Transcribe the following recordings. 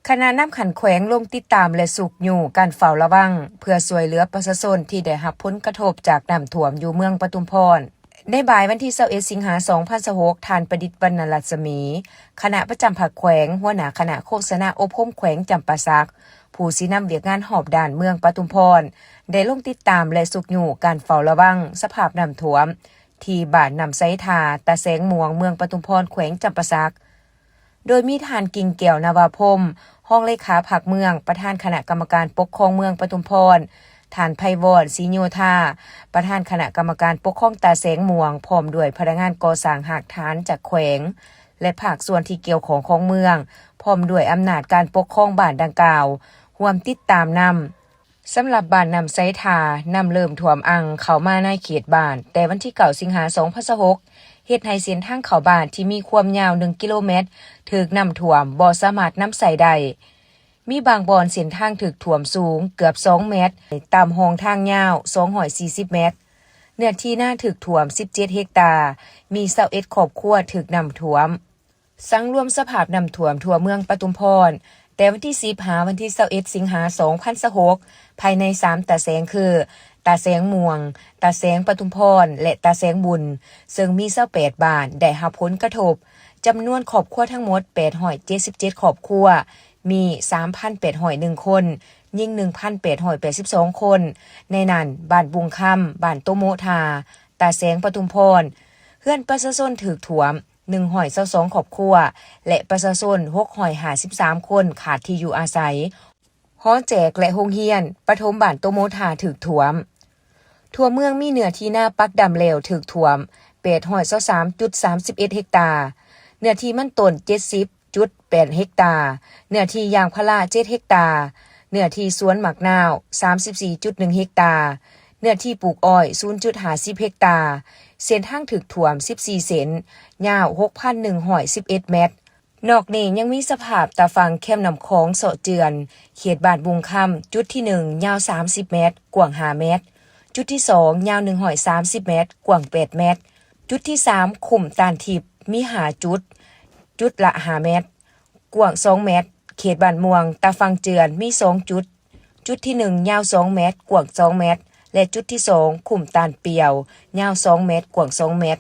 ຄະນະນຳຂັ້ນແຂວງລົງຕິດຕາມ ແລະ ຊຸກຍູ້ການເຝົ້າລະວັງ ເພື່ອຊ່ວຍເຫຼືອປະຊາຊົນທີ່ໄດ້ຮັບຜົນກະທົບຈາກນ້ຳຖ້ວມຢູ່ເມືອງປະທຸມພອນ. ໃນບ່າຍວັນທີຊາວເອັດ ສິງຫາ ສອງພັນຊາວຫົກ, ທ່ານ ປະດິດ ວັນນະລັດສະໝີ, ຄະນະປະຈຳພັກແຂວງ, ຫົວໜ້າຄະນະໂຄສະນາອົບຮົມແຂວງຈຳປາສັກ, ຜູ້ຊີ້ນຳວຽກງານຮອບດ້ານເມືອງປະທຸມພອນ ໄດ້ລົງຕິດຕາມ ແລະ ຊຸກຍູ້ການເຝົ້າລະວັງສະພາບນ້ຳຖ້ວມ ທີ່ບ້ານນ້ຳໃສທ່າ, ຕາແສງມ່ວງ, ເມືອງປະທຸມພອນ, ແຂວງຈຳປາສັກ. ໂດຍມີທ່ານ ກິ່ງແກ້ວ ນາວາພົມ, ຮອງເລຂາພັກເມືອງ, ປະທານຄະນະກຳມະການປົກຄອງເມືອງປະທຸມພອນ, ທ່ານ ໄພວອນ ສີໂຍທາ, ປະທານຄະນະກຳມະການປົກຄອງຕາແສງມ່ວງ, ພ້ອມດ້ວຍພະນັກງານກໍ່ສ້າງຮາກຖານຈາກແຂວງ ແລະ ພາກສ່ວນທີ່ກ່ຽວຂ້ອງຂອງເມືອງ, ພ້ອມດ້ວຍອຳນາດການປົກຄອງບ້ານດັ່ງກ່າວ, ຮ່ວມຕິດຕາມນຳ. ສຳລັບບ້ານນ້ຳໃສທ່າ, ນ້ຳເລີ່ມຖ້ວມອັ່ງເຂົ້າມາໃນເຂດບ້ານ ແຕ່ວັນທີເກົ້າ ສິງຫາ ສອງພັນຊາວຫົກ, ເຮັດໃຫ້ເສັ້ນທາງເຂົ້າບ້ານທີ່ມີຄວາມຍາວໜຶ່ງກິໂລແມັດ ຖືກນ້ຳຖ້ວມ, ບໍ່ສາມາດນຳໃຊ້ໄດ້. ມີບາງບ່ອນເສັ້ນທາງຖືກຖ້ວມສູງເກືອບສອງແມັດ, ຕາມຮ່ອງທາງຍາວສອງຮ້ອຍສີ່ສິບແມັດ. ເນື້ອທີ່ນາຖືກຖ້ວມສິບເຈັດເຮັກຕາ, ມີຊາວເອັດຄອບຄົວຖືກນ້ຳຖ້ວມ. ສັງລວມສະພາບນ້ຳຖ້ວມທົ່ວເມືອງປະທຸມພອນ ແຕ່ວັນທີສິບ ຫາວັນທີຊາວເອັດ ສິງຫາ ສອງພັນຊາວຫົກ ພາຍໃນສາມຕາແສງຄື ຕາແສງມ່ວງ, ຕາແສງປະທຸມພອນ ແລະ ຕາແສງບຸນ, ເຊິ່ງມີຊາວແປດບ້ານໄດ້ຮັບຜົນກະທົບ. ຈຳນວນຄອບຄົວທັງໝົດແປດຮ້ອຍເຈັດສິບເຈັດຄອບຄົວ, ມີສາມພັນແປດຮ້ອຍໜຶ່ງຄົນ, ຍິງໜຶ່ງພັນແປດຮ້ອຍແປດສິບສອງຄົນ, ໃນນັ້ນ ບ້ານບຸງຄຳ, ບ້ານໂຕໂມທາ, ຕາແສງປະທຸມພອນ, ເຮືອນປະຊາຊົນຖືກຖ້ວມ ໜຶ່ງຮ້ອຍຊາວສອງຄອບຄົວ ແລະ ປະຊາຊົນຫົກຮ້ອຍຫ້າສິບສາມຄົນຂາດທີ່ຢູ່ອາໄສ. ຫໍແຈກ ແລະ ໂຮງຮຽນປະຖົມບ້ານໂຕໂມທາຖືກຖ້ວມ. ທົ່ວເມືອງມີເນື້ອທີ່ນາປັກດຳແລ້ວຖືກຖ້ວມແປດຮ້ອຍຊາວສາມຈຸດສາມສິບເອັດເຮັກຕາ, ເນື້ອທີ່ມັນຕົ້ນເຈັດສິບຈຸດແປດເຮັກຕາ, ເນື້ອທີ່ຢາງພາລາເຈັດເຮັກຕາ, ເນື້ອທີ່ສວນໝາກນາວສາມສິບສີ່ຈຸດໜຶ່ງເຮັກຕາ, ເນື້ອທີ່ປູກອ້ອຍສູນຈຸດຫ້າສິບເຮັກຕາ. ເສັ້ນທາງຖືກຖ້ວມສິບສີ່ເສັ້ນ, ຍາວຫົກພັນໜຶ່ງຮ້ອຍສິບເອັດແມັດ. ນອກນີ້ຍັງມີສະພາບຕາຝັ່ງແຄມນ້ຳຂອງເຊາະເຈື່ອນ ເຂດບ້ານບຸງຄຳ, ຈຸດທີໜຶ່ງ ຍາວສາມສິບແມັດ, ກວ້າງຫ້າແມັດ, ຈຸດທີສອງ ຍາວໜຶ່ງຮ້ອຍສາມສິບແມັດ, ກວ້າງແປດແມັດ, ຈຸດທີສາມ ຄຸ້ມຕ້ານທິບ ມີຫ້າຈຸດ, ຈຸດລະຫ້າແມັດ, ກວ້າງສອງແມັດ, ເຂດບ້ານມ່ວງ ຕາຝັ່ງເຈື່ອນ ມີສອງຈຸດ, ຈຸດທີໜຶ່ງ ຍາວສອງແມັດ, ກວ້າງສອງແມັດ ແລະ ຈຸດທີສອງ ຄຸ້ມຕ້ານປ່ຽວ ຍາວສອງແມັດ, ກວ້າງສອງແມັດ.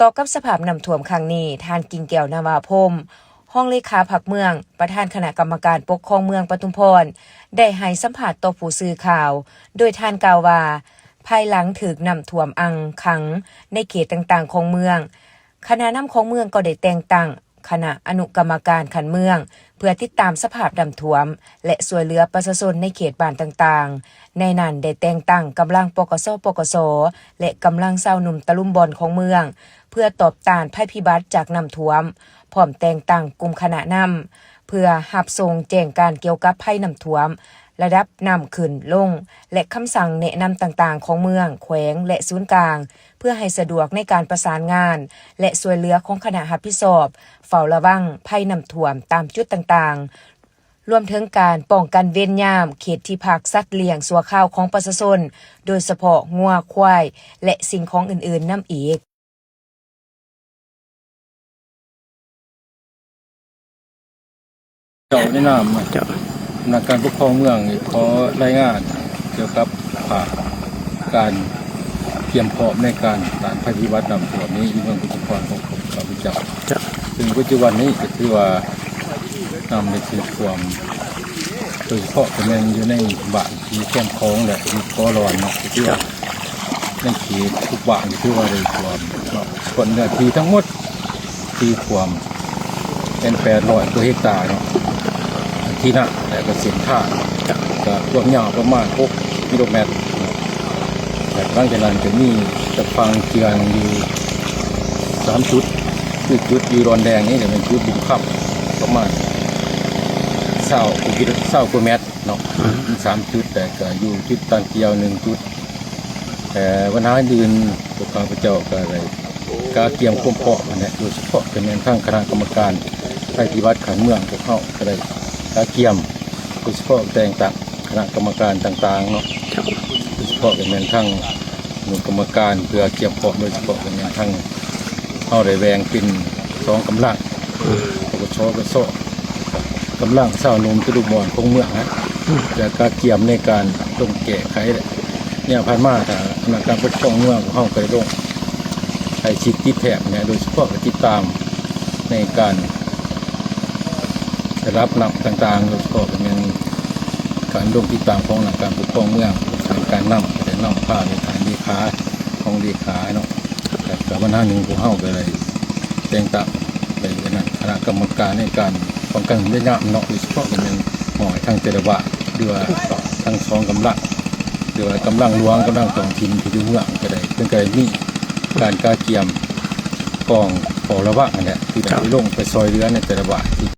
ຕໍ່ກັບສະພາບນ້ຳຖ້ວມຄັ້ງນີ້, ທ່ານ ກິ່ງແກ້ວ ນາວາພົມ, ຮອງເລຂາພັກເມືອງ, ປະທານຄະນະກຳມະການປົກຄອງເມືອງປະທຸມພອນ ໄດ້ໃຫ້ສຳພາດຕໍ່ຜູ້ສື່ຂ່າວ, ໂດຍທ່ານກ່າວວ່າ, ພາຍຫຼັງຖືກນ້ຳຖ້ວມອັ່ງຂັງໃນເຂດຕ່າງໆຂອງເມືອງ, ຄະນະນຳຂອງເມືອງກໍໄດ້ແຕ່ງຕັ້ງ ຄະນະອະນຸກຳມະການຂັ້ນເມືອງ ເພື່ອຕິດຕາມສະພາບນ້ຳຖ້ວມ ແລະ ຊ່ວຍເຫຼືອປະຊາຊົນໃນເຂດບ້ານຕ່າງໆ. ໃນນັ້ນໄດ້ແຕ່ງຕັ້ງກຳລັງ ປກສ ປກສ ແລະ ກຳລັງຊາວໜຸ່ມຕະລຸມບ່ອນຂອງເມືອງ ເພື່ອຕອບຕ້ານໄພພິບັດຈາກນ້ຳຖ້ວມ, ພ້ອມແຕ່ງຕັ້ງກຸ່ມຄະນະນຳ ເພື່ອຮັບສົ່ງແຈ້ງການກ່ຽວກັບໄພນ້ຳຖ້ວມ, ລະດັບນ້ຳຂຶ້ນລົງ ແລະ ຄຳສັ່ງແນະນຳຕ່າງໆຂອງເມືອງ, ແຂວງ ແລະ ສູນກາງ ເພື່ອໃຫ້ສະດວກໃນການປະສານງານ ແລະ ຊ່ວຍເຫຼືອຂອງຄະນະຮັບຜິດຊອບເຝົ້າລະວັງໄພນ້ຳຖ້ວມຕາມຈຸດຕ່າງໆ, ລວມເຖິງການປ້ອງກັນເວນຍາມເຂດທີ່ພັກສັດລ້ຽງຊົ່ວຄາວຂອງປະຊາຊົນ, ໂດຍສະເພາະງົວ, ຄວາຍ ແລະ ສິ່ງຂອງອື່ນໆນຳອີກ. ເຈົ້າ ໃນນາມ ເຈົ້າ ພະນັກງານປົກຄອງເມືອງ ຂໍລາຍງານກ່ຽວກັບພາກການກຽມພ້ອມໃນການຕ້ານໄພພິບັດນ້ຳຖ້ວມໃນເມືອງປະທຸມພອນຂອງຂ້າພະເຈົ້າ. ເຈົ້າ ເຊິ່ງປັດຈຸບັນນີ້ກໍຖືວ່ານ້ຳໄດ້ຖືກຖ້ວມ ໂດຍສະເພາະກໍແມ່ນຢູ່ໃນບ້ານທີ່ແຄມຂອງ ແລະ ຢູ່ກໍລອນເນາະ ກໍຖືວ່າ ເຈົ້າ ໃນເຂດທຸກບ້ານກໍຖືວ່າໄດ້ຖ້ວມເນາະ. ສ່ວນເນື້ອທີ່ທັງໝົດທີ່ຖ້ວມແມ່ນແປດຮ້ອຍກວ່າເຮັກຕາເນາະ, ທີ່ນາ ແລະ ກໍເສັ້ນທາງ ກໍຄວາມຍາວປະມານຫົກກິໂລແມັດເນາະ. ແລະ ຫຼັງຈາກນັ້ນກໍມີຕາຝັ່ງເຈື່ອນຢູ່ສາມຈຸດ, ຄືຈຸດຢູ່ດອນແດງນີ້ກໍແມ່ນຈຸດບຸງຄຳ ປະມານຊາວກວ່າກິໂລ, ຊາວກວ່າແມັດເນາະ. ອືມ ມີສາມຈຸດ, ແຕ່ກໍຢູ່ຈຸດຕານກ່ຽວໜຶ່ງຈຸດ. ແຕ່ບັນຫາອື່ນໆ ພວກຂ້າພະເຈົ້າກໍໄດ້ກະກຽມຄວາມພ້ອມຫັ້ນແຫຼະ, ໂດຍສະເພາະກໍແມ່ນທາງຄະນະກຳມະການໄພພິບັດຂັ້ນເມືອງ ພວກເຮົາກໍໄດ້ກະກຽມ ໂດຍສະເພາະແຕ່ງຕັ້ງຄະນະກຳມະການຕ່າງໆເນາະ, ໂດຍສະເພາະກໍແມ່ນທາງອະນຸກຳມະການເພື່ອກຽມພ້ອມ, ໂດຍສະເພາະກໍແມ່ນທາງເຮົາໄດ້ແບ່ງເປັນສອງກຳລັງ ປກສ ປກສ ກຳລັງຊາວໜຸ່ມທຸກບ່ອນຂອງເມືອງນະ ຈະກະກຽມໃນການລົງແກ້ໄຂ. ໄລຍະຜ່ານມາ ທາງຄະນະການປົກຄອງເມືອງຂອງເຮົາກໍໄດ້ລົງໃກ້ຊິດຕິດແທບແດ່ ໂດຍສະເພາະກໍຕິດຕາມໃນການລະດັບນ້ຳຕ່າງໆ ໂດຍສະເພາະກໍແມ່ນການລົງຕິດຕາມຂອງຄະນະການປົກຄອງເມືອງ, ທາງການນຳ ກໍໄດ້ນຳພາເລຂາ ເລຂາຂອງເລຂາເນາະ. ແລ້ວກໍບັນຫາໜຶ່ງ ພວກເຮົາກໍໄດ້ແຕ່ງຕັ້ງໄປອັນນັ້ນ ຄະນະກຳມະການໃນການປ້ອງກັນແມ່ນ້ຳເນາະ ໂດຍສະເພາະກໍແມ່ນໝໍ້ທາງແຕ່ລະບ້ານ ຫຼືວ່າທັງສອງກຳລັງ ຫຼືວ່າກຳລັງຫຼວງ ກຳລັງທ້ອງຖິ່ນທີ່ຢູ່ເມືອງກໍໄດ້ ເພິ່ນກໍໄດ້ມີການກະກຽມກອງເຝົ້າລະວັງຫັ້ນແຫຼະ ທີ່ໄດ້ ເຈົ້າ ໄປລົງໄປຊ່ອຍເຫຼືອໃນແຕ່ລະບ້ານທີ່